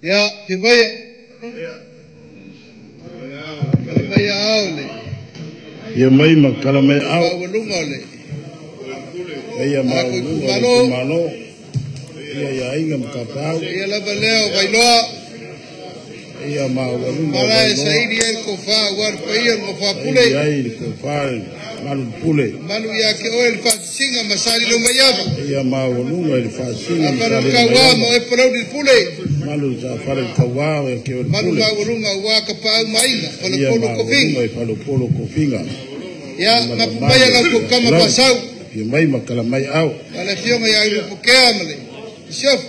Ia, fia mai ao le Ia mai ma kala mai ao. Maualuga o le Ia maualuga o le itumalo. Ia ia aiga ma tapaau. Ia lava lea o Vailoa. Ia maualuga o Malae Vailoa. Saili ai le tofa ua le paia le Gofapule. Saili ai le tofa malu pule. Malu ia te oe le faasisiga ma Salilo Maiava. Ia maualuga i le faasisiga ma Afale Salilo le kauā Maiava. ma oe Palauli le pule. Malu sa fale le kauā o ke o le Malu pule. maualuga ua ka paau maina, Ia Falopolo kofiga. maualuga i Falopolo kofiga. Ia, mapu mai a lau kama pasau. Ia mai ma kala mai au. Ma le afioga ia Iupukea ma le Isiofo.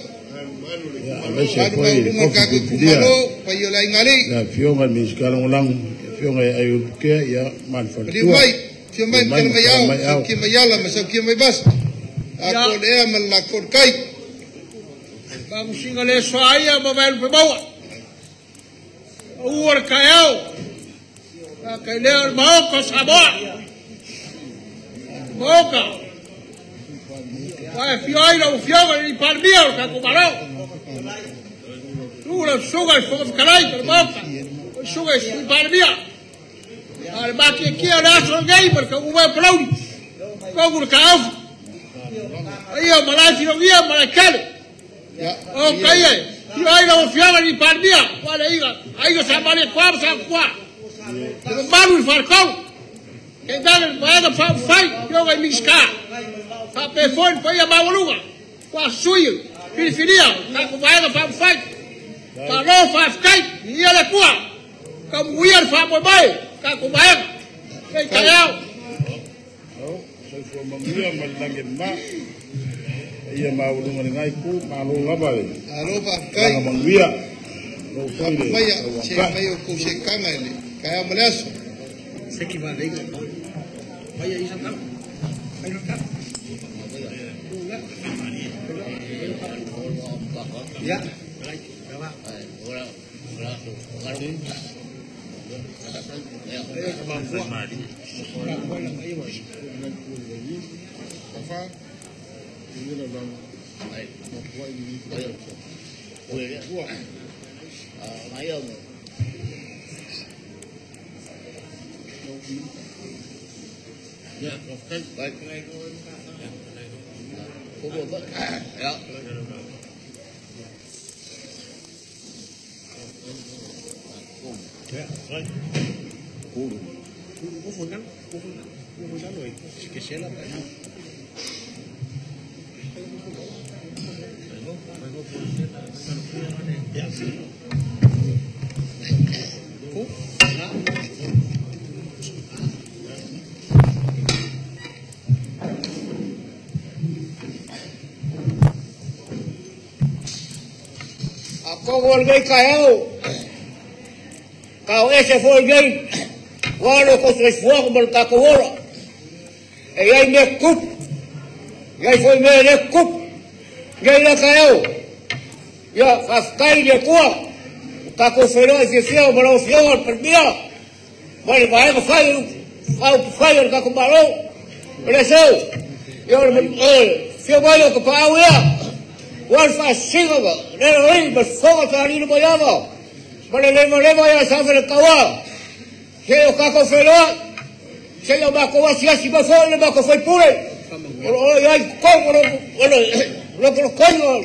Ia, aemaise Malu foi le maualuga o kofi tatou pipilia. itumalo, paia o le aiga alii. Le afioga i le Minisita Lagolago, le afioga ia Aiupukea, ia ma le Malie faletua. mai, afio mai ma Mai kala ma mai kala ao, mai ao. saukia mai ala ma saukia mai vasa. Lako le ea ma le lako le kai. Fagusiga le soaia ma vaelupe maua. Ua le taeao. Faakailea o le Maota o Samoa. Maota. Ua e afio ai lau Afioga i le Palemia o le tatou Malo. Tu lau Susuga i le Fofoga Fetalai o le Maota. O le Susuga i le Sui Palemia. A le matietia o le aso lenei ma le taunuu mai o Palauli. Tonu le taofi. Paia o malae filogia ma malae tele. O paia e fio ai lau Afioga i le Palemia, ua le aiga, aiga Sa Malietoa ma Sa Tua. Le mamalu i le faletolu. Tainane le vaega faaupufai, Afioga i Minisita. Faapea foi le paia maualuga, ua sui filifilia o tatou vaega faaupufai. Malo faafetai, viia le Atua. Taumuia le faamoemoe o tatou vaega. Nei taeao. Soifua manuia ma le lagi e mama. Paia maualuga i lena itu, malo lava le Malo faafetai. Malaga manuia. Lou foi le Maia, se tauatai. mai o kou sekaga i le taeao ma le aso. Akogo o lenei taeao, taoese foi lenei, ua le o soifuaga ma le tatou ola. E i ai mea tutupu, e i ai foi mea e le tutupu. Nei la taeao, ia faafetai i le Atua, ua tatou feiloai fiafia ma lau Afioga i le Palemia, ma le vaega fai faaupufai o le tatou Malo. O le aso, ia o le afio mai o Tapaau ia, ua le faasisiga ma le loloi ma le fofoga fealili mai ava, ma le levaleva ia Safeletaua, se o tatou feiloai, se i o matou asiasi mai foi le matou faipule, o lo o i ai totonu o le lotolotoiga o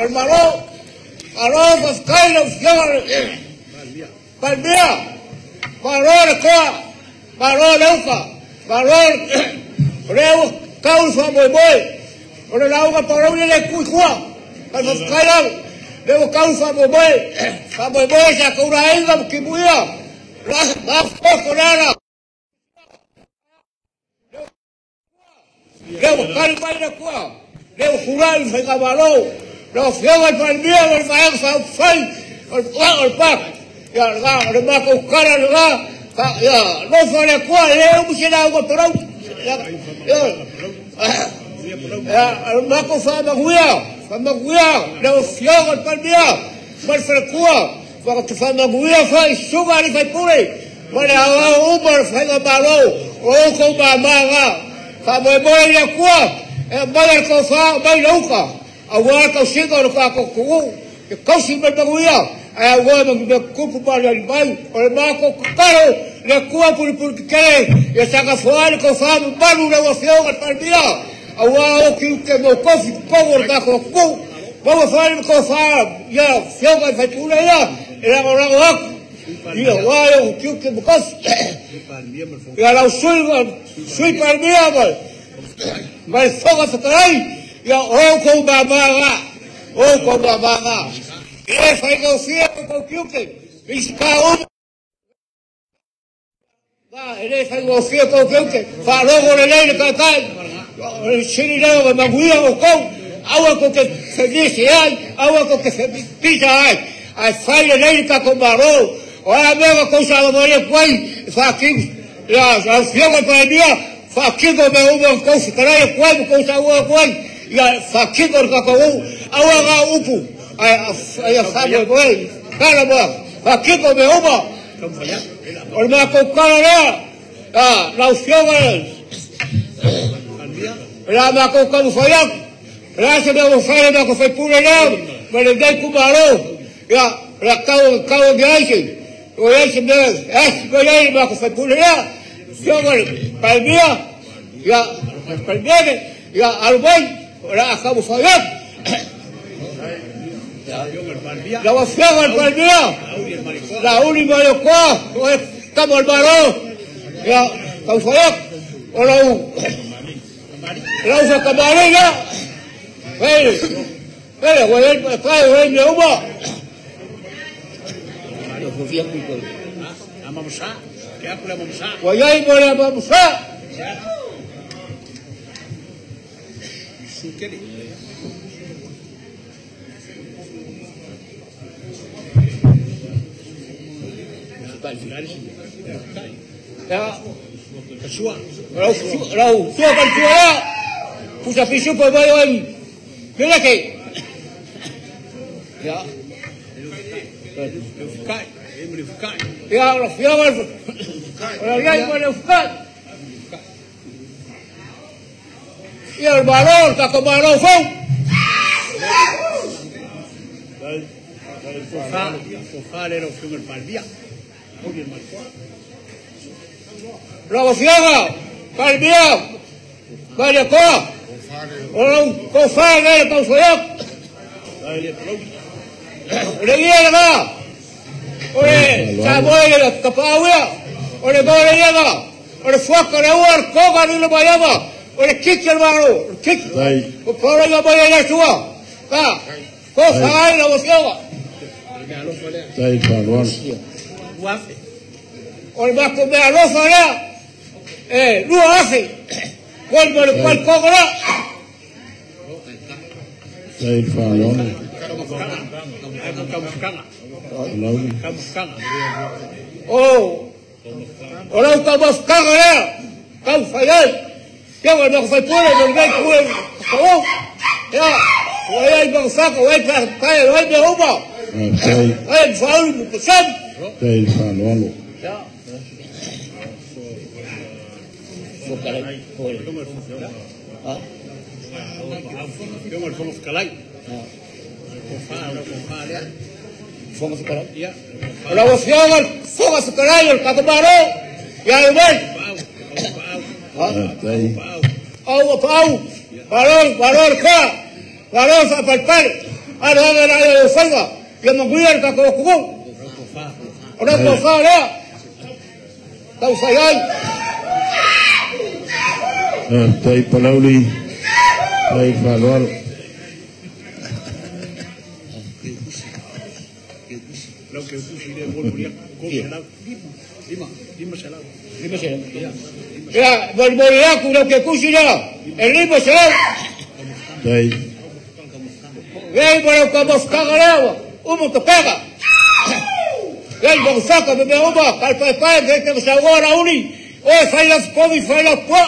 le Malo. Malo faafetai lau Afioga i le Palemia, malo le toa, malo le uta, malo o lea ua tau le faamoemoe, o le lauga Palauli le tu i tua, ma le faafetai lava, lea ua tau le faamoemoe, faamoemoe sa taulaina ma timuia, la poto le ala. Lea ua tali mai le Atua, lea ua tulai le faigamalo, lau Afioga i le Palemia ma le vaega faaupufai o le PAC. Ia lena, o le matou tala lena, ia alofa le Atua, e le umi se lauga Palauli. Ia, o le matou faamanuia, faamanuia lau Afioga i le Palemia ma le faletua, faamanuia foi i susuga i alii faipule ma le aoao uma o le faigamalo, o outou mama na. Faamoemoe i le Atua, e aumai le tofa, aumai le uta, aua le tausiga o le tatou atunuu, e tausi mai manuia, ae aunoa ma ni mea tutupu ma aliali mai. O le matou tatalo, le Atua pulupulu tetele, ia saga foai le tofa mamalu lau Afioga i le Palemia, aua o tiute mo tofi totonu o le tatou atunuu. Maua foi le tofa ia Afioga i faipule ia, e lagolago atu, ia aua o tiute mo tofi. Ia lau sui Palemia ma le Fofoga Fetalai, ia outou mama na, outou mama na. E le faigofie outou tiute, Minisita uma. E le faigofie outou tiute, faalogo lelei le taitai. O le sili lea o manuia outou, aua tou te fevisiai, aua tou te pisa ai, ae fai lelei le tatou Malo. O a mea na tou savavali atu ai, e faatino, ia lau Afioga i le Palemia, faatino mea uma na tou fetalai atu ai ma tou saunoa atu ai. Ia faatino le tatou aua na o upu ae faamoemoe tala ma faatino mea uma. O le matou tala lea lau Afioga o le a matou taumafai atu o le a se mea ua fai le matou faipule lea ma lenei itumalo. Ia o le a tau agi ai se o ai se mea e asi mai ai le matou faipule lea. Afioga i le Palemia, ia Palemene, ia alu mai o le a taumafai atu. Lau Afioga i le Palemia, Lauli Malietoa, o e tama o le Malo, ia taumafai atu o lau faatamalii lea. Ele, ua i ai ua i ai mea uma. Ua i ai mo le amamusa. Lau sua faletua lea, pusa pisupo mai oe Meleke. Ia. Ia, o le afioga o le iai ma le ufukai. Ia, o le Malo, o le tatou Malo fou. Lau Afioga Palemia Malietoa, o lau tofa lea le taumafai atu. O le ia lena, o le Samoa i le tapaau ia, o le maole ia na, o le fuaka le ua, le toga le mai ama, o le kiki o le Malo, o le kiki. O paola mai ai le Atua. Ka, tofa ai lau Afioga. O le matou mea alofa lea, e 2,000, koli ma le kuai kogo lea. O lau taumafutaga lea, taumafai ai. Ia ua matou faipule, ma lenei pule taou. Ia, ua i ai magafaka, ua i ai ua i ai mea uma. Ai, faaulu ma pasami. O lau Afioga Fofoga Fetalai o le tatou Malo, ia le mai. Au paau, malo, malo le toa, malo le faapalepale, alo aga la ia o faiva, ia manuia le tatou atunuu. O lau tofa lea, taumafai ai. Tai Palauli, tai faaaloalo. Ia, molimoli atu lau kekusi lea, e 500. Tai. Ei, ma lau taumafutaga lea, uma tapega. Ei, magafaka me mea uma, paepaepae, me te masaugoa Lauli, oe fai lau fikovi, fai lau pua.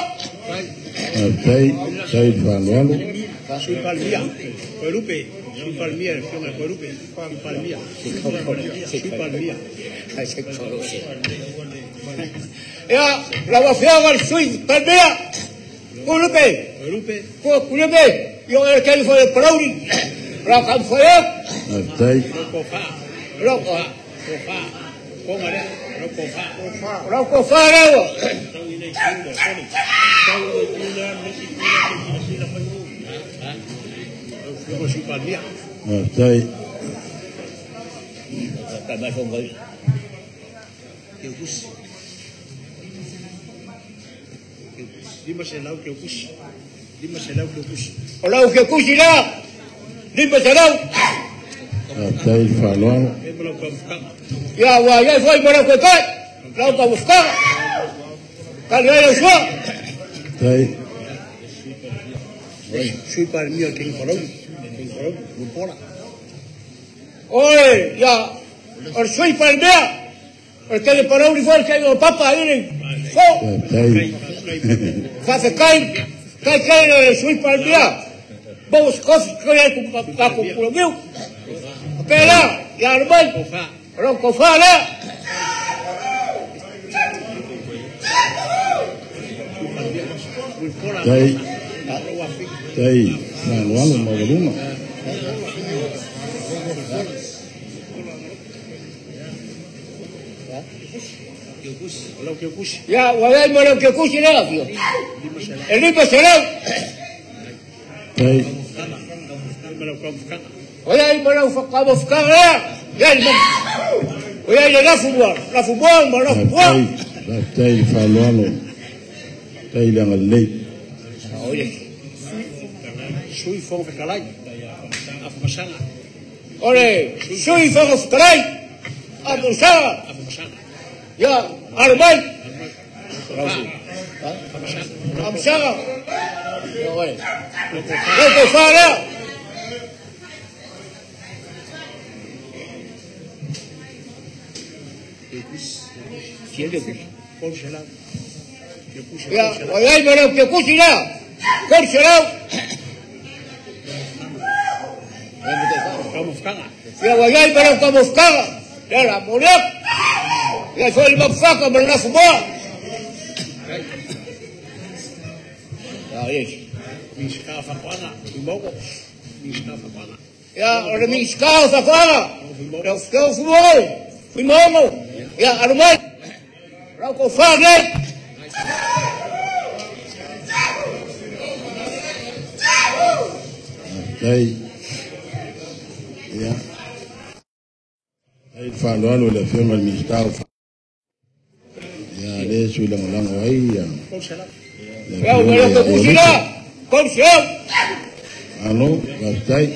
Tai, tai faaaloalo. Ia, lau Afioga le Sui Palemia, Kulupe, Kulupe, ia o le kei foi Palauli, lau taumafai atu. Tai. Lau tofa lea ua. Tai. O lau kekusi lea, 500. Tai faaaloalo. Ia, ua i ai foi ma lau koekoe, lau taumafutaga. Tali ai lau sua. Tai. Oi, ia, o le Sui Palemia, o le tele Palauli foi le tele o Papa i le fou. Tai. Faafetai, tai tele le Sui Palemia. Maua se kofi kai ai ku tatou pulamiu. Faapea ia alo mai. O lau tofa lea. Tai tai faaaloalo maualuga. Ia, ua i ai ma lau kekusi lea afio. E 500. Tai Ua i ai ma lau kamofikaga lea. Ia i ua i ai le lafu mua, lafu mua ma lafu mua. Faafetai le faaaloalo. Tai le agalelei. Sui Fofoga Fetalai, Afamasaga. O le Sui Fofoga Fetalai, Afamasaga. Ia, alo mai. Afamasaga. Lau tofa lea. Ia, ua i ai ma lau kekusi lea. 300. Ia, ua i ai ma lau kamofikaga. Lea la momoli atu. Ia foi le mafufaka ma le lafu moa. Ia, o le Minisita o Faatoaga. Lau Afioga Fuimono. Fuimono. Ia, alo mai. Lau tofa nei. Tai ia tai le faaaloalo i le Afioga i le Minisita o ia lea e sui lagolago ai ia le Ia, ua Afioga lau ia kekusi Ielupe. lea. 300. Malo, faafetai.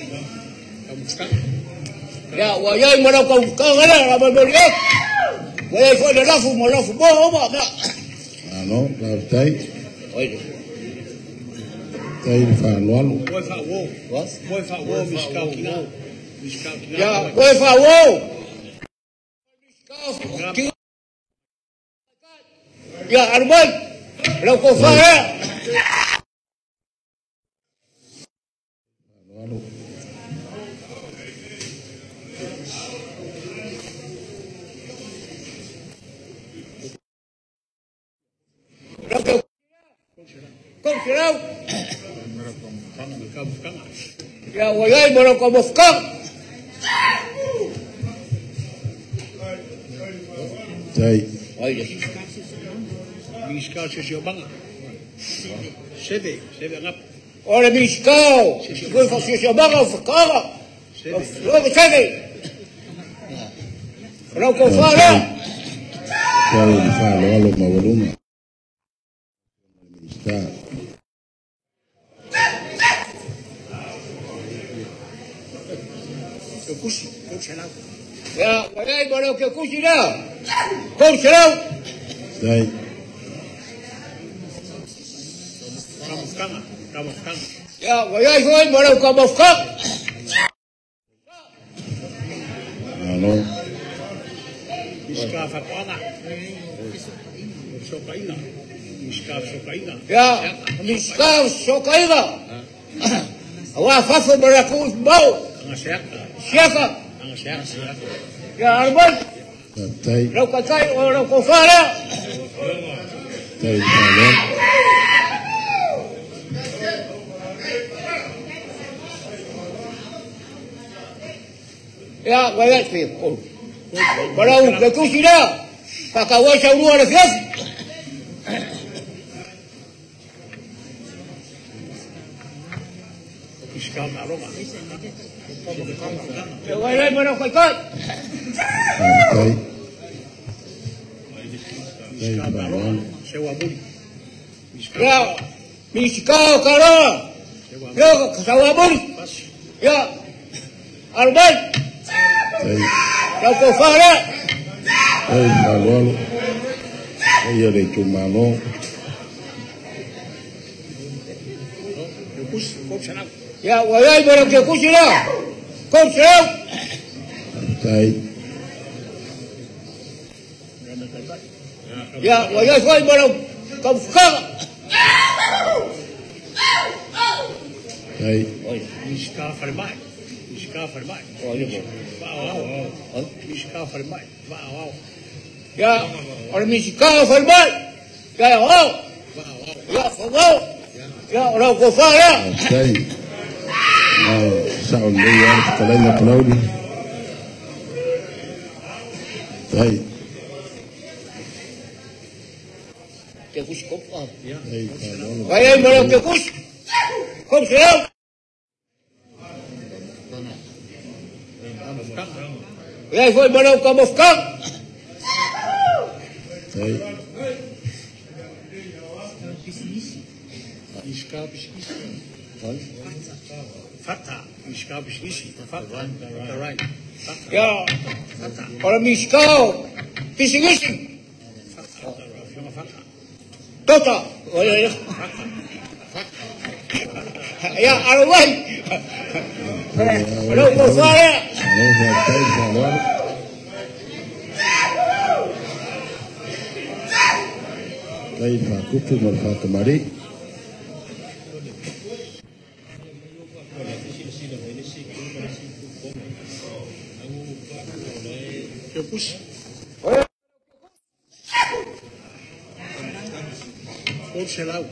Ia, ua i ai ma lau kamofikaga lea, la momoli atu. Ua i ai foi le lafu ma lafu moa uma. Malo, faafetai. Tai le faaaloalo. Ia, ua e faauo. Ia, alo mai. Lau tofa lea. Faaaloalo. Lau 300. Ia, ua i ai ma lau kamofikaga. Tai O le Minisita o Siosiomaga o Faatoaga. Lau Seve. O lau tofa lea. Tai le faaaloalo maualuga. Minisita. Ia, ua i ai ma lau kekusi lea. 300. Tai Ia, ua i ai foi ma lau kamofikaga. Malo. Ia, Minisita o Fesootaiga. Aua fafo ma le atunuu i mamao. Siaka. Ia, alo mai. Faafetai. Lau taitai o lau tofa lea. Tai le faaaloalo. Ia, ua i ai te ma lau kekusi lea. Faatau ai saulua le fiafi. Ia, ua i ai ma lau taitai. Faafetai. Tai le faaaloalo. Ia, Minisita o Kaloa. Ia, Sauamuli. Ia, alo mai. Tai Lau tofa lea. tai le faaaloalo. Tai le itumalo. Ia, ua i ai ma lau kekusi lea. 300. Tai Ia, ua i ai foi ma lau kamofikaga. Ai. Minisita Falemai. Minisita Falemai. Minisita Falemai. Ia, o le Minisita Falemai. Ia, o. Ia, fagau. Ia, o lau kofa lea. Faafetai. Sao lelei lava le fetalaiga Palauli. Faafetai. Ke kusi kopu. Ai, faaaloalo. Vai ai ma lau ke kusi. Kopu se lau. Ia foi ma lau kamofukanga. Faafetai. Minisita Pisikisi. Fata. Minisita Pisikisi. Fata. Ia, o le Minisita o Pisikisi. Tota. Ia, alo mai. O lau kofa lea. Malo faafetai le faaaloalo. Faafetai le faakupu ma le faatamalii. Keukusi. Korselau.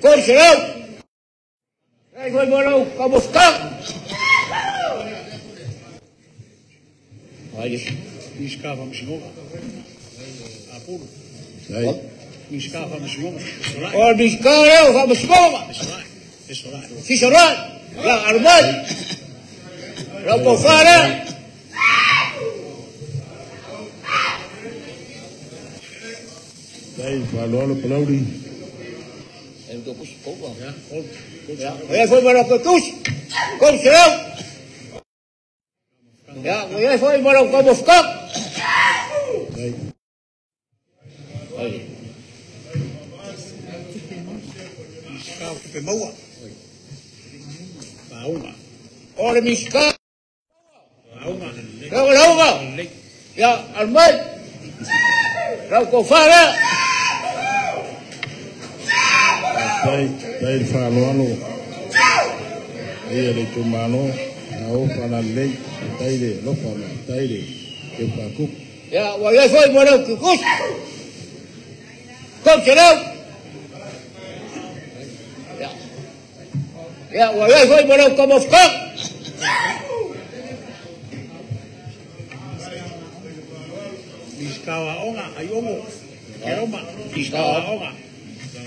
Korselau. Ai foi ma lau kamofukanga. Ai. Minisita Faamasinoga. Apulu. Faafetai. Minisita Faamasinoga. O le Minisita lea o Faamasinoga. Fisolai. Ia, alo mai. Lau kofa lea. Faafetai le faaaloalo Palauli. Ia foi ma lau ketusi. Kopu se lau. Ia, ia foi ma lau kamofukanga. Faafetai. Minisita o Tupe Maua. Faauga. O le Minisita. Faauga. Lau lauga. Ia, alo mai. Lau kofa lea. Faafetai, faafetai le faaaloalo. Ia le itumalo, ao faalalelei, faafetai le alofa, faafetai le teu faakupu. Ia, ua iai foi ma lau kekusi. Kopu se lau. Ia, ua iai foi ma lau kamofukanga. Minisita o Aoga, Aiogo. Keroma. Minisita o Aoga.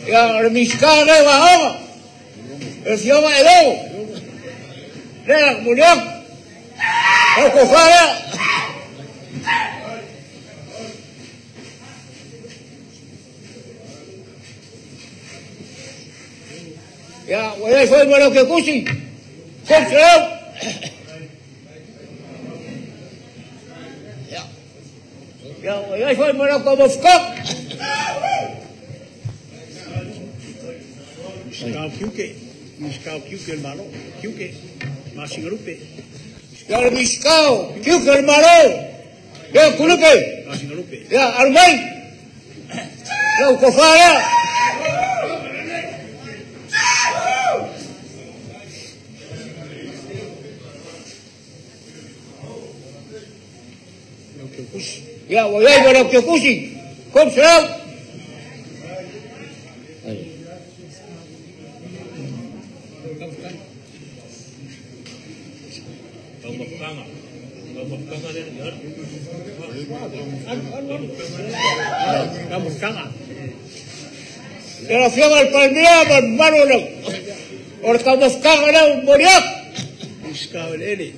Ia, o le Minisita lea o Aoga. Le Afioga e Logo. Lea, muliaku. Lau kofa lea. Ia, ua iai foi ma lau kekusi. Kopu se lau. Ia, ua iai foi ma lau kamofukanga. Minisita o Kiuke. Minisita o Kiuke o le Malo. Kiuke. Masigalupe. Ia, o le Minisita o Kiuke o le Malo. Ia, Kulupe. Masigalupe. Ia, alo mai. Lau kofa lea. Lau Keukusi. Ia, ua iai ma lau kekusi. Kopu se lau. Kamofukanga. Ia, la Afioga i le Palemia ma le mamalu o le kamofukanga lea o moliaku. Minisita o Eleele.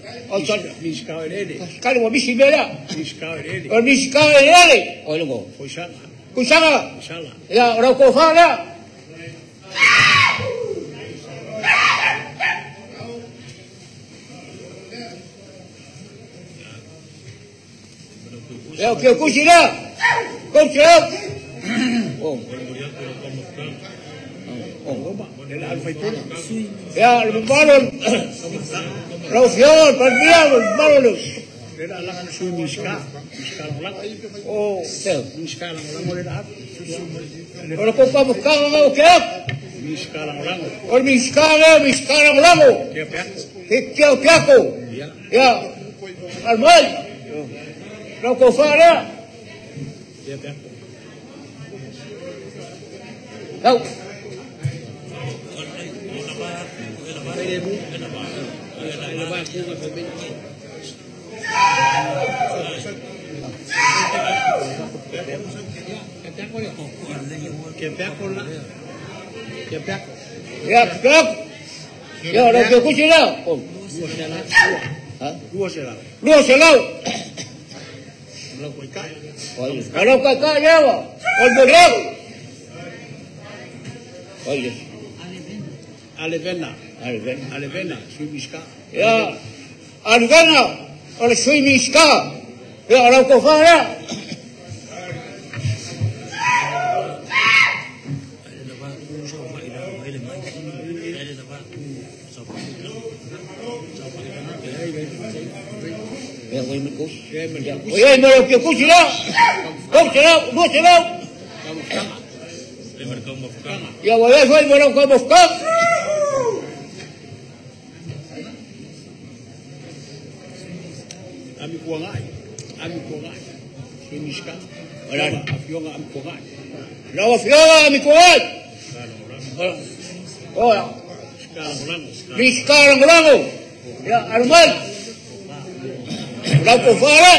Minisita o Eleele. Kali ua misi mea lea. Minisita o Eleele. O le Minisita o Eleele. O le ngo. Foisala. Kusaga. Foisala. Ia, o lau kofa lea. Ia, o kekusi lea. Kopu se lau. Roma. Le la alu faipule. Ia, le mamalu lau Afioga i le Palemia ma le mamalu Le la alaga na sui Minisita. Minisita Lagolago. o Minisita Lagolago le la alu. O le kokamofukanga o ke aku. O le Minisita lea, Minisita Lagolago. Tea Piako. Ia, alu mai. Lau tofa lea. Lau. Ia, Piako. Ia, lau ke kusi lea. 200. Lau kai lea wa. O le moleu. Oia. Alevena. Alevena, sui Minisita. Ia, Alevena, o le sui Minisita. Ia, lau tofa lea. Ia, oi ma lau ke kusi lea. 300, 200. Ia, oi foi ma lau kaumafutaga. Ami Kuangai. Sui Minisita. Afioga Ami Kuangai. Lau afioga Ami Kuangai. Oia. Minisita Lagolago. Ia, alu mai. Lau tofa lea.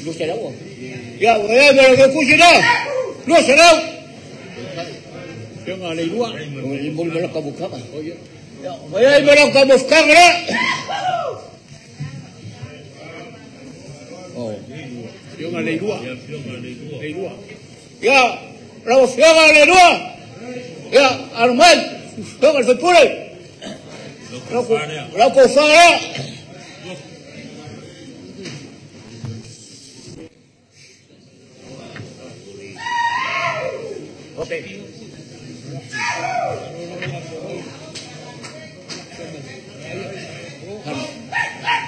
200. Ia, oi ma lau ke kusi lea. 200. Afioga Leilua. O le mala kaumafutaga. Ia, oi ma lau kaumafutaga lea. Afioga Leilua. Ia, lau afioga Leilua. Ia, alu mai. Afioga le faipule. Lau tofa lea.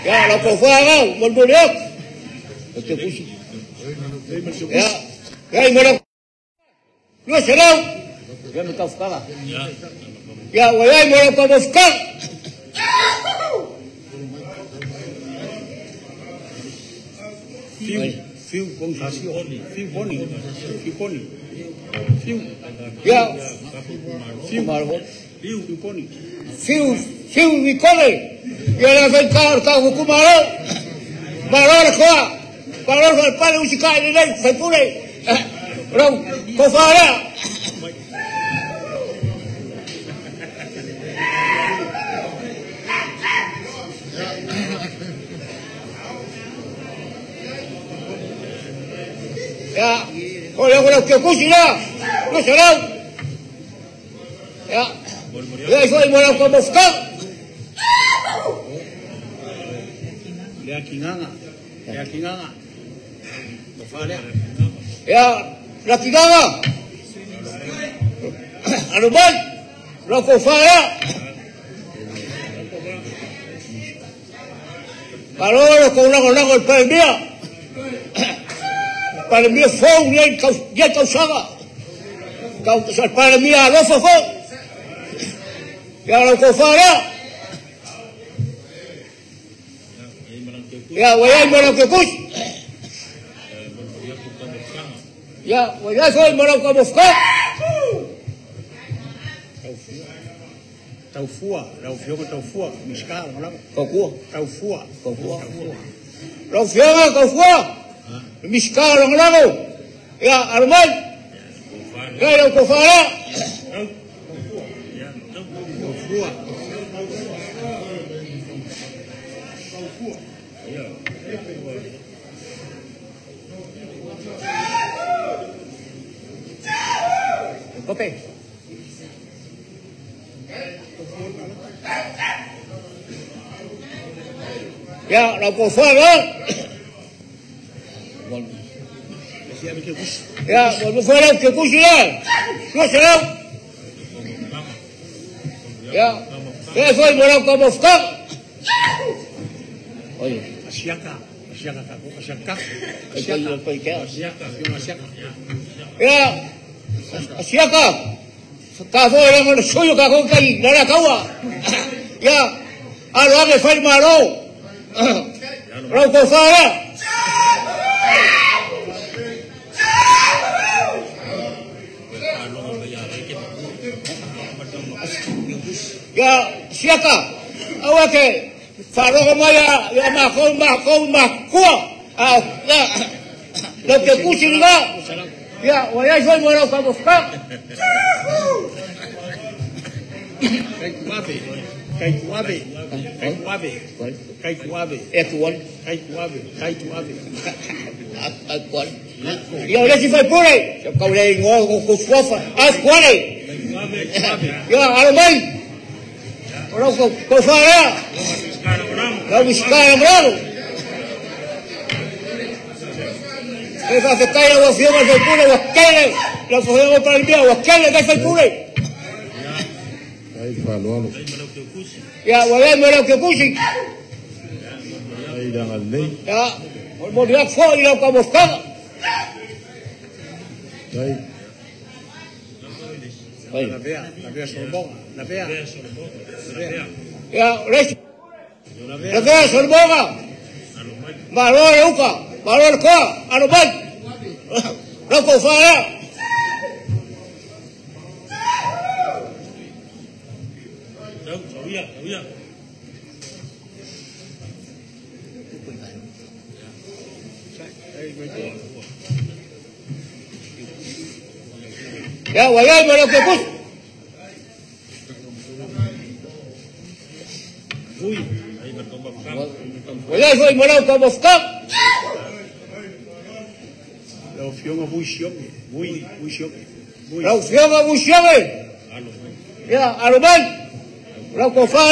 Ia, lau tofa lea, molimoli atu. O te kusi. Ia, ia, ma lau 200. Ia, ma kaumafutaga. Ia, ua iai ma lau kaumafutaga. Fiu Poni. Fiu. Ia, Fiu Poni. Fiu Vikone. Ia le fai ka huku malo. Malo le koa. Malo le pale usi kai le nei fai pule. Lau tofa lea. Ia, o le lau ke kusi lea. 200. Ia, ia foi ma lau kaumafutaga. Lea Kinganga. Tofa lea. Ia, la Kinganga. Alu mai. Lau tofa lea. Malo le kou lagolago i le Palemia. Palemia fou nei tausaga. Sa Palemia alofa foi. Ia, lau tofa lea. Ia, ua iai ma lau ke kusi. Ia, ua iai foi ma lau kaumafutaga. Taufua, lau afioga Taufua, Minisita Lagolago. Kaukua. Taufua. Lau afioga Kaufua. Minisita Lagolago. Ia, alu mai. Ia, lau tofa lea. Taufua. Kope. Ia, lau tofa lea. Ia, ua foi lau ke kusi lea. 200. Ia, E foi mo lau kamofka. Oi. Asiaka, asiaka kako, asiaka. Asiaka, asiaka. Ya. Asiaka. Ka foi la mo suyo ka ko kai la kaua. Ya. Alo age fai malo. Rau ko fara. Ya siaka awake farogo maya ya ma ko ma ko ma ko a ya lo que kusi la ya wa ya soy mo ka bofka kai kuabe kai kuabe kai kuabe kai kuabe e kuan kai kuabe kai kuabe a kuan ya le si fai pure ka le ngo ko suafa a kuan ya alo mai Ora ko fara. La buscar bravo. E fa che tai la fioma del pure wa kele. La fioma para il mio wa kele che fai pure. Ai fa lo. Ya wa ya me lo che cusi. Ai da lei. Ya, mo dia fuori la ka buscar. Dai. La vea Sorbonga, la vea. Ya, res. La vea Sorbonga. Malo uka, malo ko, alo bai. La ko fa. Ya, wala mo lo que pus. Wala foi mo lo que busca. La opción a buisioque, muy buisioque. La opción a buisioque. Ya, alo bai. La ko fa.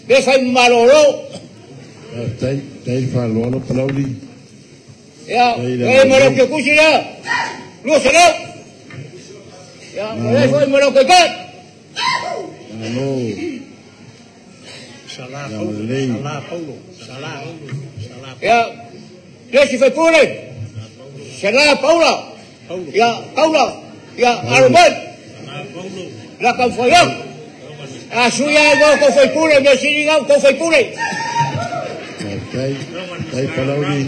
Deja el maloro. Tai fa lo palauli. Ya, me lo que cusi ya. No se lo. Ya, me me lo que cae. No. Salah Paulo, Salah Paulo, Salah Salah. Ya. Ya si fue pure. Salah Paulo. Ya, Paulo. Ya, Armand. La confollón. A suya no ko foi pure, me sinigaw ko foi pure. Tai tai palauli.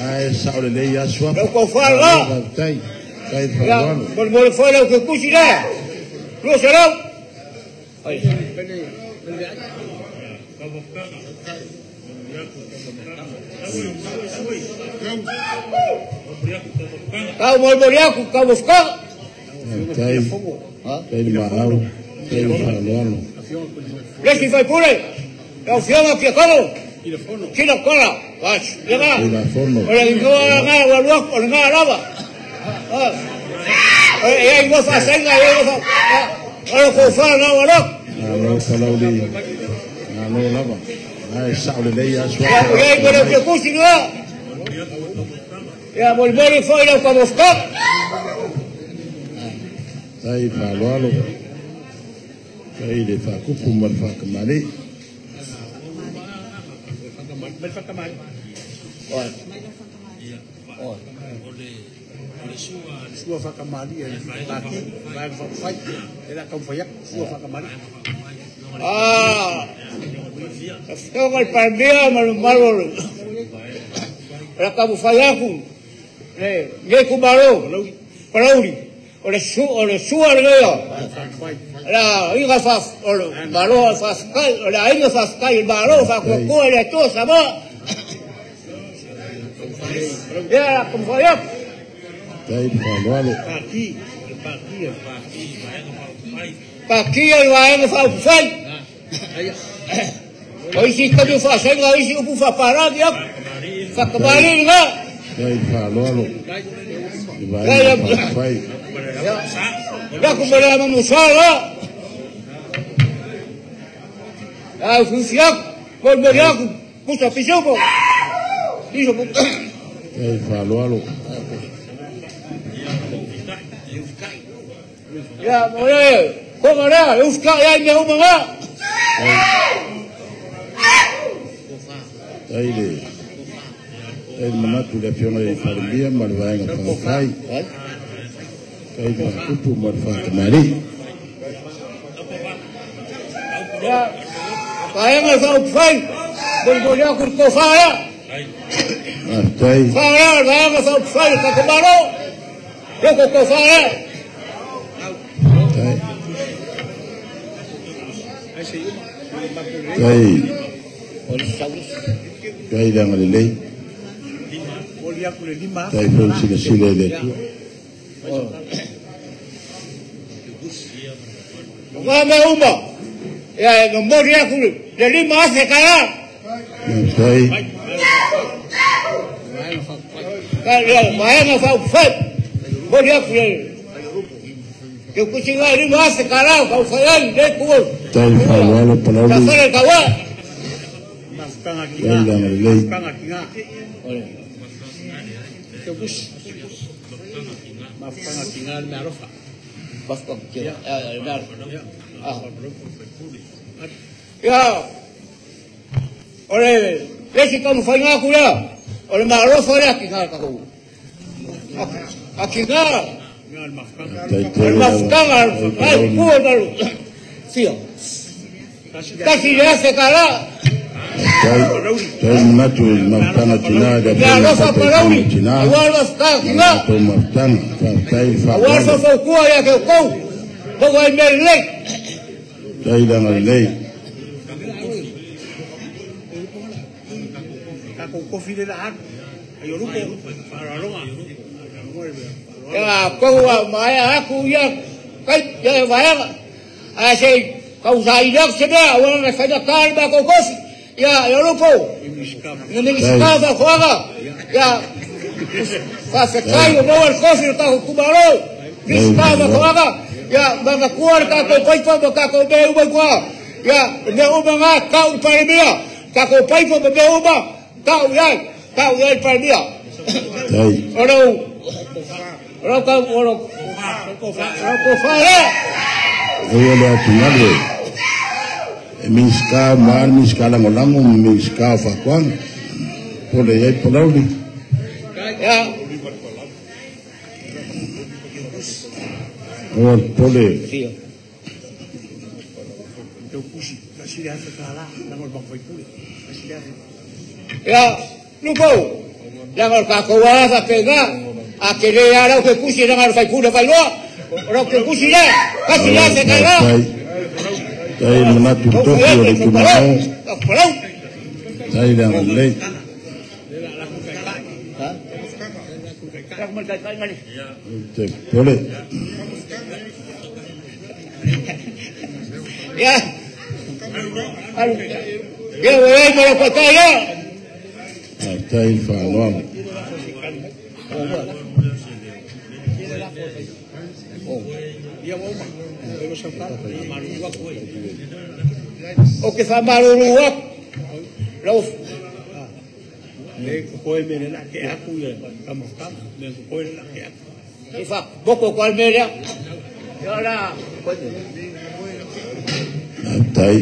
Ai saule le ya swa. Lo ko fa la. Tai tai fa. Por mo foi lo que cusi la. Lo será. Ai. Kau mo boriaku kau busca. Tai tai marau, tai farloano. Lesi fai pure. La opción a que como. Kilo kola. Vas, llega. Ora ingo nga wa luak o nga lava. Eh ingo fa senga ingo fa. Ora ko fa na wa luak. Alo palauli. Alo lava. Ai saule le ya swa. Ya ingo lo que kusi no. Ya volver foi lo como busca. Tai faloalo. Tai le fakupu ma le fakamale. Sua fakamali paki vai fai era com foi sua fakamali. Ah. Tengo el palmia malo malo. La kabufayaku. Le le kumaro. Palauri. O le su o le sua le la iga fa o le malo fa kai o la iga fa kai el malo fa ko le to sama ya como fue tai faloalo paki paki paki el va fa fai hoy sí que me fa senga hoy sí ufu fa para ya fa kamari nga tai faloalo vai fai Ya como le llamamos sala. Au fusiak, mo mo yaku, pusa pisopo. Pisopo. Fatai le faaaloalo. Ia, mo le, konga lea, e usitai ai mea uma ngā. Tai le tai le manatu i le Afioga i le Palemia ma le Vaega Faaupufai. Tai le faatupu ma le faatamalii. Ia, vaega faaupufai, molimoli aku le tofa lea. Faafetai. Fa lea, le vaega faaupufai le tatou Malo. Loko tofa lea. Tai. Tai. Tai le agalelei. Tai foi le silasila i le Atua. O ngā mea uma, ia e momoli aku le 5,000 tala. Faafetai. Ka le vaega faaupufai, momoli aku le ke kusiga 5,000 tala faufai ai le kua. Tai le faaaloalo Palauli. Tafale kaua. Tai le agalelei. Ia, o le isi taumafaiga aku lea, o le maalofa lea ki ngā tatou. A ki ngā, Tai o le tele lava. mafutaga, Tai ai Palauli. pua malu. Fia. 1,000 tala. Tai. Tai le manatu i le mafutaga tinā i le Ia Afioga i le alofa Taitaifono Palauli, tinā. aua le mafutaga ki ngā. Matou mafutaga. Faafetai le Aua le faaaloalo. faufautua ia te outou. Maua ai mea lelei. Tai le agalelei. Ia kou a maea aku ia kai ia vaega. Ae se kausaili atu se mea, aua na faigata le matou kofi. Ia e olupo. Ina Minisita o Faatoaga. Ia faafetai o maua le kofi o tatou itumalo. Minisita o Faatoaga. Ia manatua le tatou paipa ma tatou mea uma i tua. Ia mea uma ngā tau i Palemia. Tatou paipa ma mea uma tau i ai. Tau i ai le Palemia. Tai. O lau o lau kau o lau tofa lea. Aua le atugalu e Minisita ma le Minisita Lagolago ma Minisita o Faatoaga. Pole i ai Palauli. Ia Aua le pole. Ia, lupo, leaga o le tatou ala faapena, a te le ala o ke kusi leaga o le faipule vailoa, o lau ke kusi lea, 1,000 tala. Tai. Tai le manatu i le tofi o le itumalo. Palau. Tai le agalelei. Te pole. Ia, ia, ua iai ma lau patai ia. Faafetai le faaaloalo. O ke faamalulu atu lau i faapoko koa le mea lea. Ia la. Faafetai.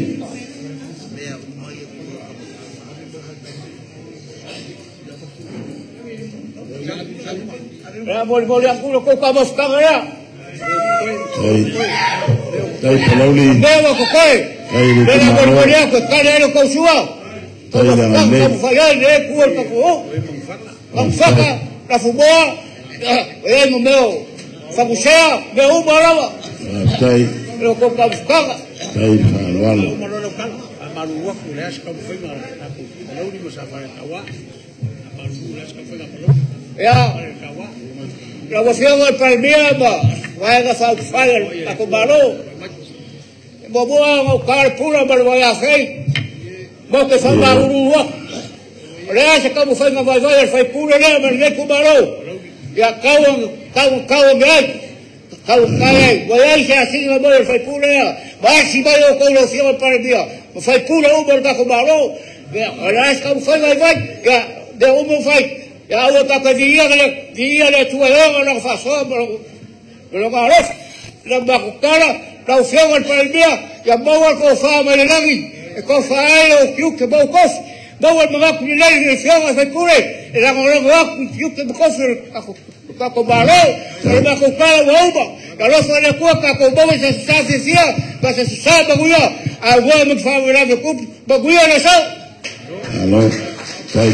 Ia molimoli aku le kou kamafutaga lea. Tai. Tai Palauli. Mea ua kokoe. Tai le Lea itumalo. molimoli aku e kale ai le kou sua. Tai le agalelei. Taumafai ai le kua le tatou o. Kamafaka, lafumoa, e ai ma mea o fagusea, mea uma lava. Faafetai. Le kou kamafutaga. Tai le faaaloalo. Ia, lau Afioga i le Palemia ma vaega faaupufai a le tatou Malo. E muamua ona ou ta le pula ma le vaiafei, mo te faamalulu atu. O le a se taumafaiga vaivai a le faipule lea ma lenei itumalo. Ia tau tau tau ame ai. Tau kai ai. Ua iai se asiga mai o le faipule lea. Ma asi mai outou lau Afioga i le Palemia. Ma faipule uma o le tatou Malo. Ia, o le a se taumafaiga i vai, ia, mea uma ua fai. Ia aua tatou viia viia le Atua e oga lona faasoa ma lona alofa. Na matou tala, lau Afioga i le Palemia, ia maua le tofa mai le lagi, e tofa ai lou tiute ma ou tofi. Maua le manatu lelei i le Afioga i le sui usufono, e lagolago atu i tiute ma tofi o le tatou Malo. O le matou tala ua uma, ia alofa le Atua tatou maua i se aso sa fiafia ma se aso sa manuia, aunoa ma ni faalavelave tupu, manuia le aso. Malo, tai.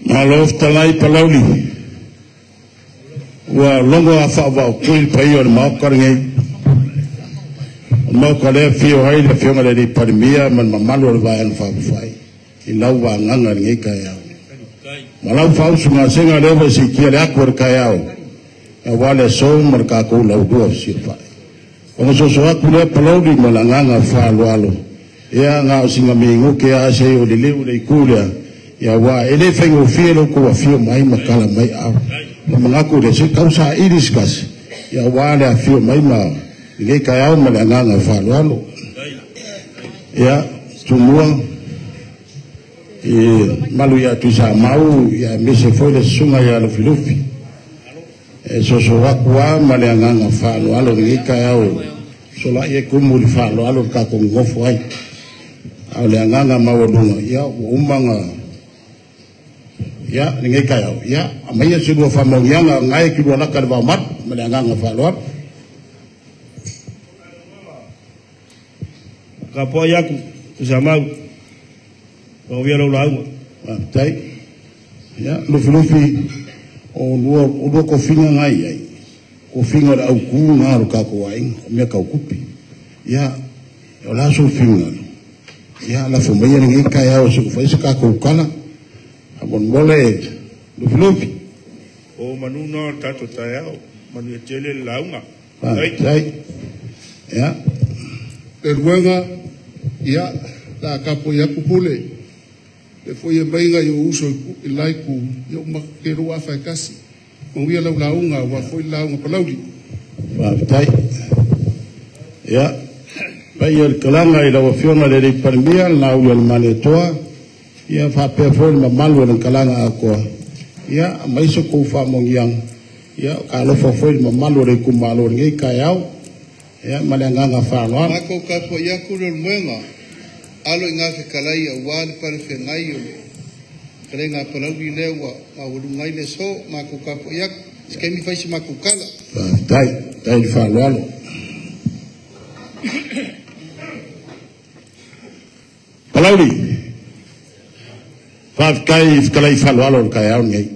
Malo fetalai Palauli. Ua logo a faavaupui le paia o le Maota lenei. O le Maota lea afio ai le Afioga i le Palemia ma le mamalu o le Vaega Faaupufai i lau vagaga i lenei taeao. Ma lau faausugasega lea ua e siitia le atu o le taeao, aua le aso ma le tatou laulua fesilafai. Ona soso atu lea Palauli ma le agaga faaaloalo, ia na o sina minute lava se i ou liliu i le itu lea, ia aua e le faigofie lo outou afio mai ma tala mai au. Na manatu lea, se tau saili se tasi, ia aua le afio mai ma lenei taeao ma le agaga faaaloalo. Ia, Tumua, i malu ia Tuisamau, ia aemaise foi le susuga ia Lufilufi. E soso atu lava ma le agaga faaaloalo i lenei taeao, solai e tumu i le faaaloalo le tatou nonofo ai. A o le agaga maualuga, ia ua uma ona, ia lenei taeao, ia aumaia se lua faamaoniaga gae ki lua laka i le vaomalu ma le agaga faaaloalo. Tapuai atu, Tuisamau, manuia lau lauga. Faafetai. Ia, Lufilufi, o lua tofiga na i ai, tofiga o le autu na o le tatou aiga, o mea tau tupe. Ia, o le a sou finagalo? Ia, lafo maia lenei taeao se i fai se tatou tala. Faamolemole, Lufilufi. O manu na o le tatou taeao, manuia tele le lauga. Faafetai. Ia. Leluega, ia, la tapuai atu pule. Le foi e maiga i o uso i laiku, ia uma ke lua afa e kasi. Manuia lau lauga, ua foi lauga Palauli. Faafetai. Ia, paia o le kalaga i lau Afioga i le Palemia, le Lauli o le Malietoa, ia faapea foi le mamalu o le kalaga atoa. Ia, aumai so outou faamaoniaga. Ia, talofa foi le mamalu o le itumalo i lenei taeao. Ia, ma le agaga faaaloalo. Matou tapuai atu le olumuega, alo i ngā fekalai aua le palewhengai o le fekalaiga a Palauli lea ua maualuga ai le aso. Matou tapuai atu, se taimi fai se matou tala. Faafetai, faafetai le faaaloalo. Palauli, faafetai i fetalai faaaloalo o le taeao lenei.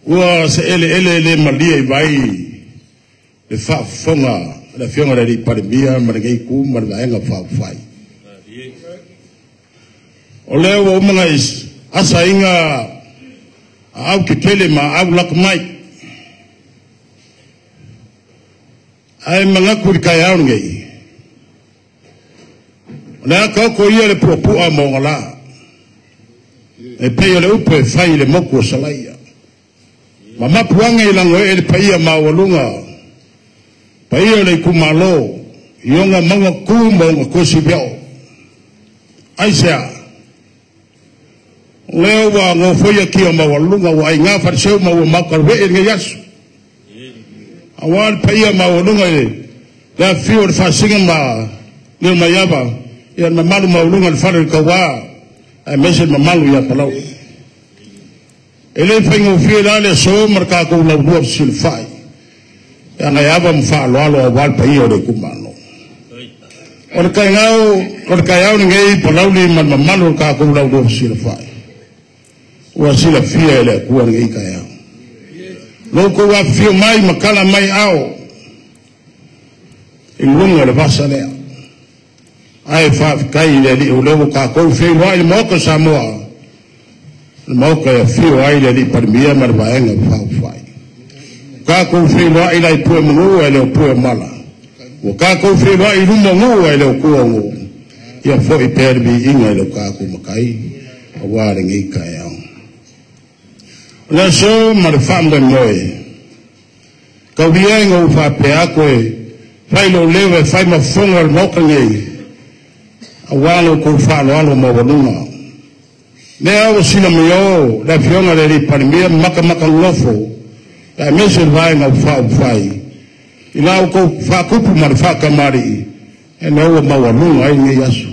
Ua se eleele le malie i vai le faafofoga a le Afioga i le Palemia ma lenei itu ma le Vaega Faaupufai. O lea ua uma ona asaina aau tetele ma aau lata mai. Ae manatu i le taeao lenei, o le a taoto ia le puapua ma ona la, e pei o le upu e fai i le motu o Salaia. Ma mapuage i lagoee le paia maualuga, paia o le itumalo, i ona mauga tu ma ona kosi veo. Aisea, o lea ua gofoia kia maualuga, ua aiga faleseu ma ua maukaluvee lenei aso. Aua le paia maualuga i le afifio o le Faasiga ma Lilomaiava, ia le mamalu maualuga i le fale o le Tauā, aemaise le mamalu ia Palauli. E le faigofie la le aso ma le tatou laulua fesilafai, e agaeava ma faaaloalo aua le paia o le itumalo. O le taeao, o le taeao lenei Palauli ma le mamalu o le tatou laulua fesilafai, ua silafia e le Atua lenei taeao. Lo outou afifio mai ma tala mai ao i luga o le vasa lea. Ae faafetai i le Alii o lea ua tatou feiloai i le Maota o Samoa, le Maota e afio ai le Alii Palemia ma le Vaega Faaupufai. Tatou feiloai la i pue o manu ae le o pue o mala. Ua tatou feiloai i luma o nuu ae le o tua o nuu. Ia foi pea le viiga i lo tatou Matai aua lenei taeao. O le aso ma le faamoemoe, Taulia ina ou faapea atu e fai lou leo e fai ma fofoga o le Maota nei, aua lo outou faaaloalo maualuga. Lea ua silamia o le afioga i le Palemia matamatanofo, aemaise le Vaega Faaupufai i la outou faatupu ma le faatamalii, e lea ua maualuga ai lenei aso.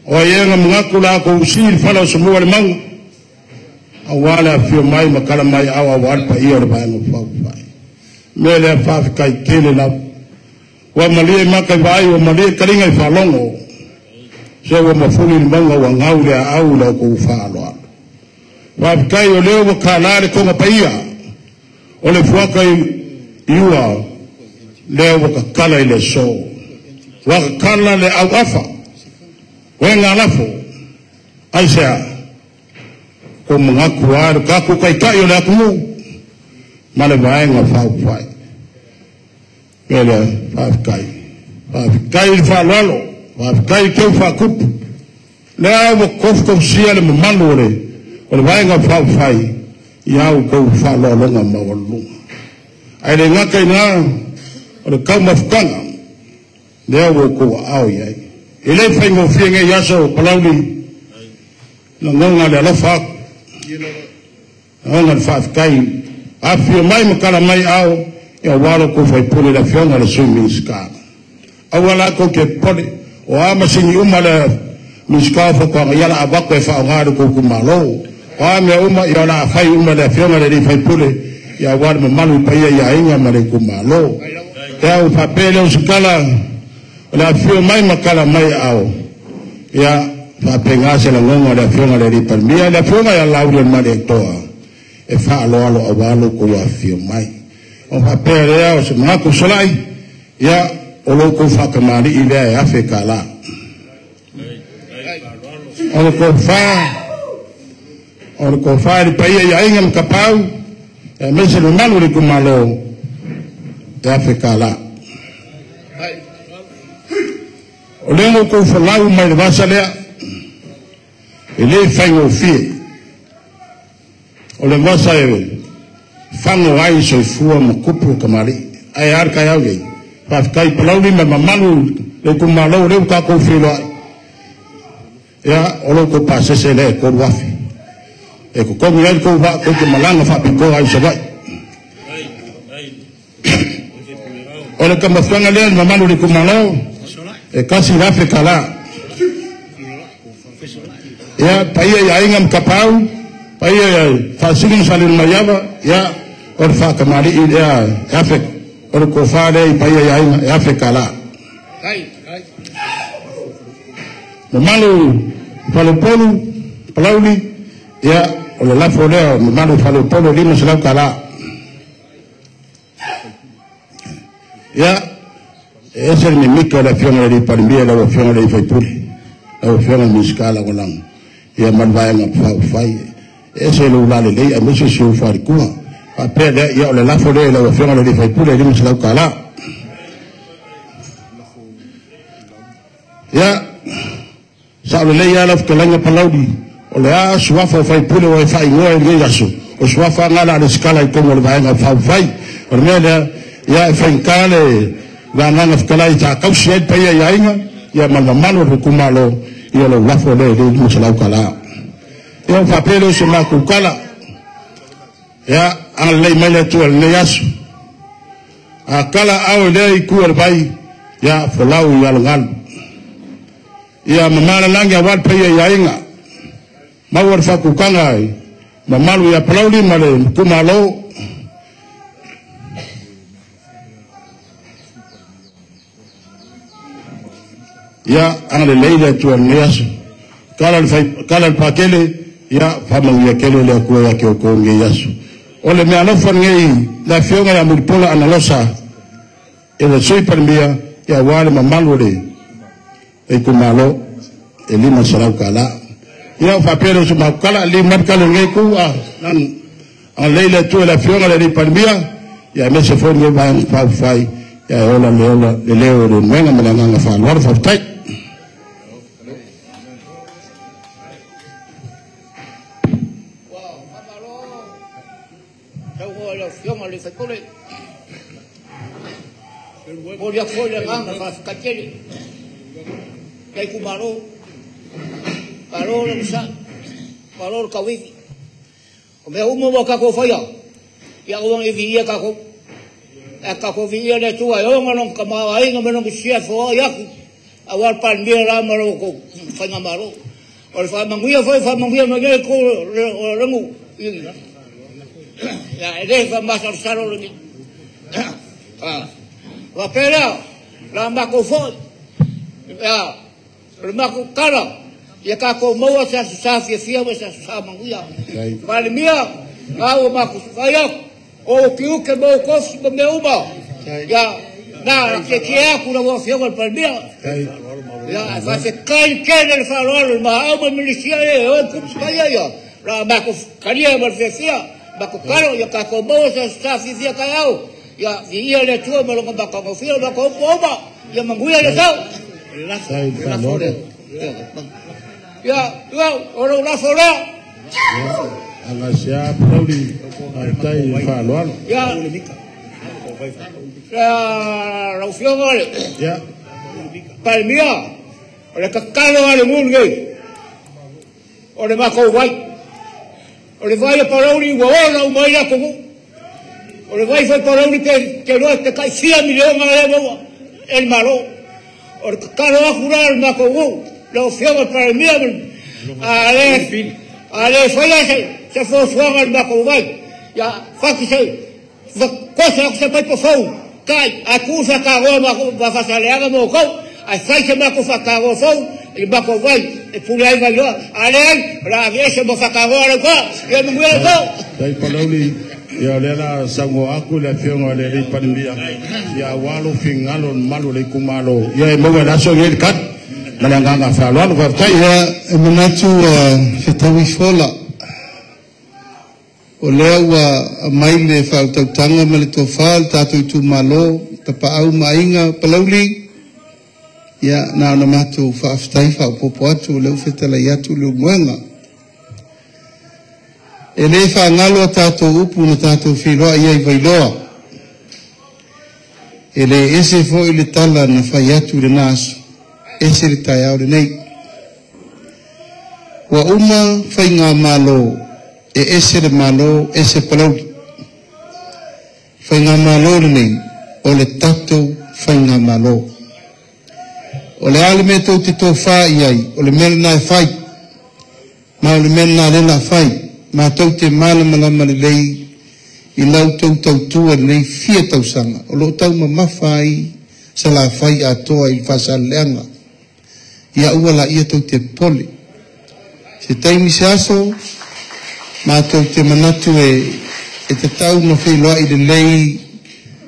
O ai ega manatu la outou usii le fala o Samua le mauga, aua le afio mai ma tala mai au aua le paia o le Vaega Faaupufai. Mea lea faafetai tele lava. Ua malie maka i vaai, ua malie taliga i faalogo, se ua mafuli le mauga ua gau le aau i la outou faaaloalo. Faafetai o lea ua kalā le toga paia o le fuata i ua, lea ua tatala i le aso. Ua tatala le auafa, uega lafo, aisea, kou manatu a le tatou taitai o le atunuu ma le Vaega Faaupufai. Mea lea, faafetai. Faafetai i le faaaloalo, faafetai i keu faatupu. Lea ua tofutausia le mamalu o le Vaega Faaupufai i a outou faaaloaloga maualuluga. Ae le gata i lena, o le taumafutaga, lea ua outou aao i ai. E le faigofie nei aso o Palauli, lagona le alofa atu, lagona le faafetai, afifio mai ma tala mai ao, ia aua lo outou faipule le afioga i le Sui Minisita. Aua la tou te popole, o a masini uma le Minisita o Faatoaga, ia la avatu e faaaoga le tou itumalo. O a mea uma, ia o le a fai uma le afioga i le faipule, ia aua le mamalu i paia i aiga ma le itumalo. Ia ua faapea lea o se tala, o le afifio mai ma tala mai ao, ia faapena se lagona o le afioga i le Palemia, le afioga ia Laaulialemalietoa, e faaaloalo aua lo outou afifio mai. O faapea lea o se manatu solai, ia o lo outou faatamalii lea e $1,000. O le tofa, o le paia i aiga ma tapau, aemaise le mamalu o le itumalo, e $1,000. O lea ua outou folau mai le vasa lea, e le faigofie. O le vasa e fago ai soifua ma tupu o tamalii. Ae a le taeao nei, faafetai Palauli ma le mamalu le itumalo o lea ua tatou feiloai. Ia, o lo outou pasese lea e 3,000. E totogi ai le tou vaa tou te malaga faapitoa ai i Savaii. O le tamafuaga lea le mamalu o le itumalo, e $1,000. Ia, paia i aiga ma tapau, paia i Faasili ma Salealemaiava, ia, o le faatamalii lea e afe, o le tofa lea i paia i aiga e $1,000. Mamalu Faleupolu, Palauli, ia, o le lafo lea, mamalu Faleupolu $500. Ia, e ese le mimita o le afioga i le Palemia, lau afioga i le faipule, lau afioga i le Minisita Lagolago, ia ma le Vaega Faaupufai. E ese le ulalelei aemaise si ou faletua. Faapea lea, ia o le lafo lea i lau afioga i le faipule $500. Ia, sao lelei lava lau fetalaiga Palauli, o le a suafa o faipule o e faaigoa i lenei aso, o suafa nga la le sikala i totonu o le Vaega Faaupufai. O le mea lea, ia e faigata le vagaga fetalai sa tausi ai le paia i aiga, ia ma le mamalu o le itumalo, ia lou lafo lea i le $500. Ia ua faapea lea o se matou tala, ia agalelei mai le Atua i lenei aso. A tala ao i lea itu o le vai, ia folau i alogalu. Ia mamalalagi aua le paia i aiga, maua le faatutaga i mamalu ia Palauli ma le itumalo. Ia agalelei le Atua i lenei aso. Tala le pakele, ia faamanuia tele le Atua ia te outou i lenei aso. O le mea alofa lenei, le afioga ia Mulipola Analosa, e le Sui Palemia, ia aua le mamalu o le itumalo e $500. Ia o faapea lea o se mautala, lima tala lenei ku, agalelei le Atua i le afioga i le Palemia, ia aemaise foi lenei Vaega Faaupufai, ia e ola le ola le leo o le muega ma le agaga faaaloalo. Faafetai. Ua faamalo taunoa i lau Afioga i le sui usufono. Mo le foi le agaga faafetai tele. Kai ku malo. Malo le musa. Malo le kauivi. O mea uma ua tatou faia. Ia aua ne i viia tatou. Ae tatou viia le Atua e ona lona tamaoaiga ma lona siafoai atu aua le Palemia la ma lo outou faigamalo. O le faamanuia foi faamanuia mai nei tou o le nuu. Ia e le faamasalosalo lenei. Faapea lea, la matou foi, ia, o le matou tala, ia tatou maua se aso sa fiafia ma se aso sa manuia. Palemia, na ua matou fai atu, o ou tiute ma ou tofi ma mea uma, ia, na tietie atu lau Afioga i le Palemia. Ia, ae faafetai tele le faaaloalo i le maau ma le Minisia e o tupu paia ia. La matou talia ma le fiafia, matou talo, ia tatou maua se aso sa fiafia taeao. Ia, viia le Atua ma lona matagofie, o matou upu uma, ia manuia le tau. Ia, ia, o lou lafo lea. Agasia Palauli, faafetai i le faaaloalo. Ia, lau Afioga le Palemia, o le tatalo a le nuu lenei, o le matou vai. O le vai a Palauli ua ola uma ai le atunuu. O le vai foi Palauli pe te loa te tai fia miliona lea maua e le Malo. O le tatalo atu la le matou nuu, lau Afioga le Palemia, a le faia se fuafuaga le matou vai. Ia, fati se, kosa atu se paipa fou, tai, a tuu faatagoa ma Faasaleleaga mo outou, ae fai se matou faatagoa fou i le matou vai, e pule ai Vailoa. A leai, o le a aveese ma faatagoa lau toa, ia manuia le tou. Tai Palauli, ia o lea la saunoa atu le Afioga i le alii Palemia, ia aua lou finagalo le mamalu o le itumalo, ia e maua i le aso lenei le tali. Ma le agaga faaaloalo, faafetai. Ia, e manatu fetaui fola. O lea ua aumai le faautautaga ma le tofa o le tatou itumalo, Tapaau ma Aiga Palauli, ia na ona matou faafetai faaopoopo atu, o lea ua fetalai atu le umuega. E le faagalo a tatou upu na tatou feiloai ai Vailoa. E le ese foi le tala na fai atu i lena aso, ese le taeao lenei. Ua uma faigamalo, e ese le Malo, ese Palauli. Faigamalo lenei, o le tatou faigamalo. O le a le mea tou te tofa i ai, o le mea lena e fai. Ma o le mea lena lea la fai. Matou te malamalama lelei i lau tou tautua lenei fia tausaga. O loo tau mamafa ai Salafai atoa i le Faasaleleaga. Ia aua laia tou te popole. Se taimi se aso, matou te manatu e tatau ona feiloai lelei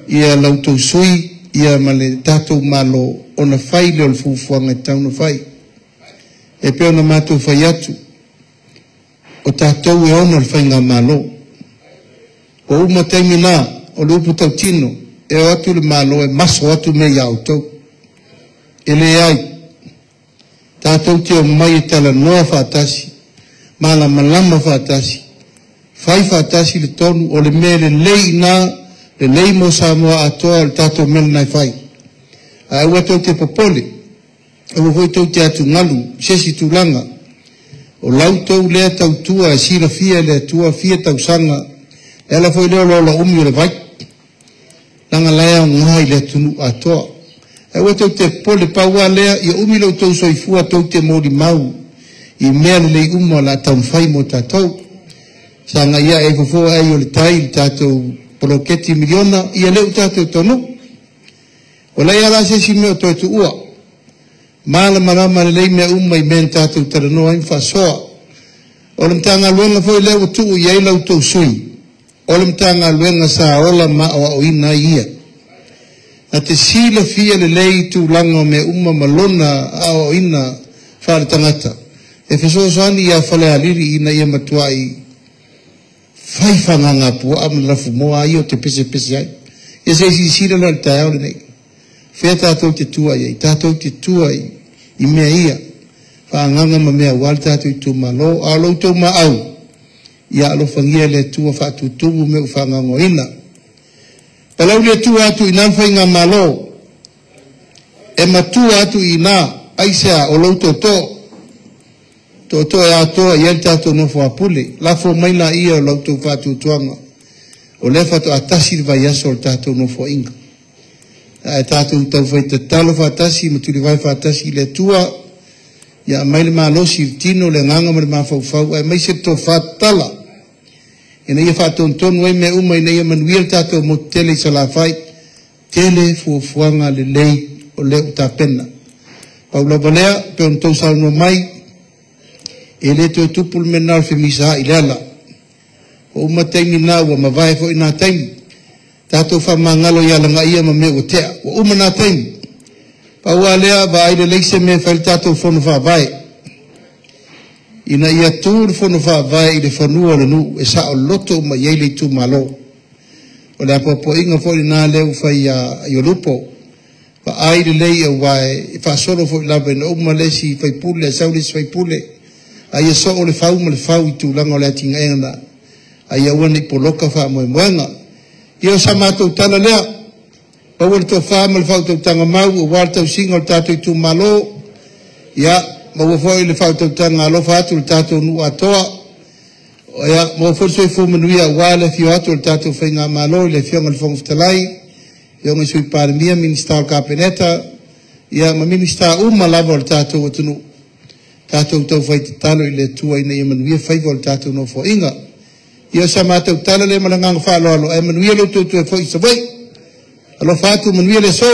ia lau tou sui ia ma le tatou Malo ona fai lea o le fuafuaga e tatau ona fai. E pei ona matou fai atu, o tatou e ona le faigamalo. Ua uma taimi na, o le upu tautino, e o atu le Malo e maso atu mea ia outou. E leai, tatou te omai e talanoa faatasi, malamalama faatasi, fai faatasi le tonu o le mea lelei ina, lelei mo Samoa atoa o le tatou mea lena e fai. Ae aua tou te popole, aua foi tou te atugalu, se isi tulaga. O lau tou lea tautua e silafia e le Atua fia tausaga, e ala foi lea o le ola umi o le vai. Leaga la e aoga i le atunuu atoa. Ae aua tou te popole, pau lava lea, ia umi lo outou soifua tou te molimau i mea lelei uma o le a taumafai mo tatou. Sagai ae ai fofo ai o le tai i le tatou poloketi miliona, ia lea ua tatou taunuu. O leai lava la se isi mea o toe tuua. Malamalama lelei mea uma i mea na tatou talanoa ai ma faasoa. O le Matagaluega foi lea ua tuu i ai la outou sui, o le Matagaluega sa ola ma aoaoina ai ia. Na te silafia lelei tulaga o mea uma ma lona aoaoina faaletagata, e fesoasoani ia Falealili ina ia matuai fai fagagapuaa ma le lafumoa ia o te pesepese ai. Ia se i silasila la i le taeao lenei. Fea tatou te tua i ai, tatou te tua i mea ia, faaagaga ma mea aua le tatou itumalo. A o lo outou maau, ia alofagia le Atua faatutumu mea ua faagaogoina. Palauli e tua atu i na le faigamalo, E matua atu i ina, aisea o lou tootoo, tootoo e atoa i ai le tatou nofo a pule, lafo mai laia o la outou faatuatuaga, o lea faatoa tasi le vaiaso o le tatou nofoaiga. Ae tatou taufai tatalo faatasi ma tulivae faatasi i le Atua, ia aumai le malosi i le tino, le agaga ma le mafaufau, aemaise le tofa tatala, ina ia faatonutonu ai mea uma ina ia manuia le tatou motu tele i Salafai. Tele fuafuaga lelei o lea ua tapena. Pau lava lea, pei ona outou saunoa mai, e le toe tupu le mea lena o le femisaai i le ala. Ua uma taimi na, ua mavae foi na taimi. Tatou faamagalo i alagaia ma mea ua tea. Ua uma na taimi. Pau lava lea, vaai lelei se mea e fai le tatou fono faavae. Ina ia tu le fono faavae i le fanua o le nuu e saoloto uma i ai le itumalo. O le apoapoaiga foi lena lea ua fai i Olupo. Vaai lelei aua e faasolo foi lava ina uma le isi faipule, sau le isi faipule. A ia soo le fau ma le fau i tulaga o le atinaega na. A ia aua ne i poloka faamoemoega. Ia o sa matou tala lea. Maua le tofa ma le faautautaga mau aua le tausiga o le tatou itumalo. Ia, maua foi le faautautaga alofa atu i le tatou nuu atoa. Ia, maua foi le soifua manuia aua le afio atu o le tatou faigamalo i le Afioga i le Fofoga Fetalai, Afioga i le Sui Palemia, Minisita o le Kapeneta, ia ma Minisita uma lava o le tatou atunuu. Tatou taufai tatalo i le Atua ina ia manuia faiva o le tatou nofoaiga. Ia o sa matou tala lea ma le agaga faaaloalo, ae manuia lo outou toe foi i Savaii. Alofa atu, manuia le aso.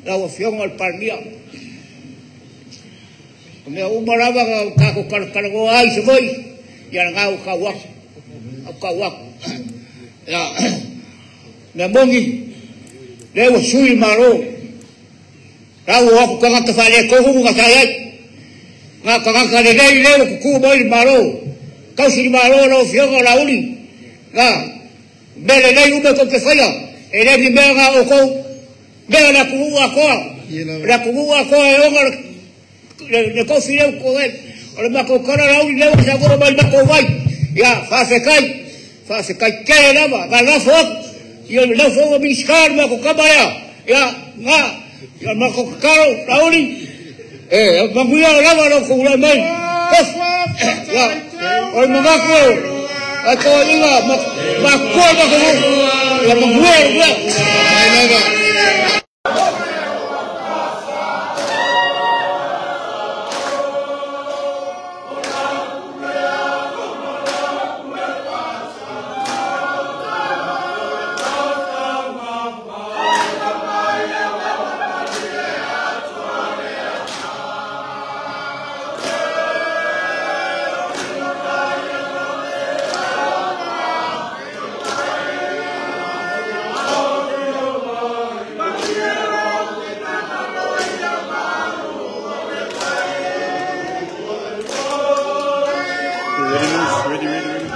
Lau Afioga i le Palemia, o mea uma lava na tatou talatalanoa ai Savaii, ia lena ua tau atu, ua tau atu. Ia, mea moni, lea ua sui le Malo, la ua o atu tagata faaletonu na sa i ai. Na tagata lelei lea ua tutuu mai le Malo, tausi le Malo lau Afioga o Laauli, na mea lelei uma tou te faia, e le ni mea na outou, mea le atunuu atoa, le atunuu atoa e ona le tofi lea ua tutuu ai. O le matou tala Laauli lea ua saunoa mai i le matou vai, ia faafetai, faafetai tele lava, na lafo atu, ia lea foi ua Minisita le matou tama lea, ia na, ia matou tatalo Laauli, e manuia lava lou tulai mai. Tofi, ia, o le manatu o toeaiina matutua le matou nuu, ia manuia le mea. Mai lava. Ready, Moose? Ready, ready, ready.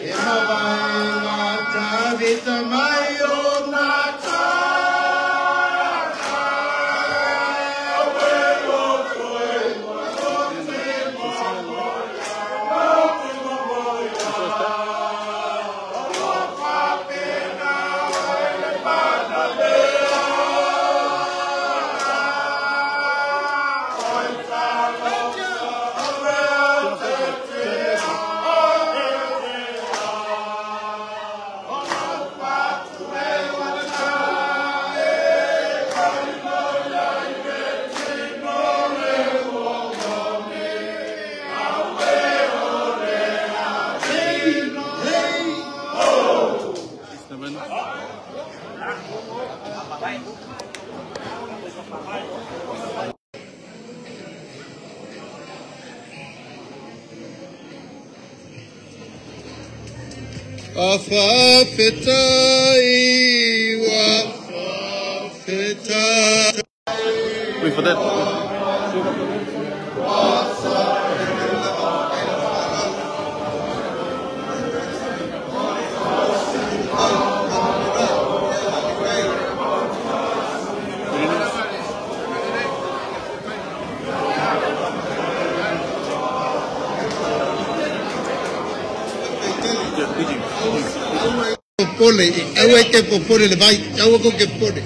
E mavaega tavita mai o na Afafetai wa fetai. Wait for that. Popole, aua ke popole le vai, aua ko ke popole.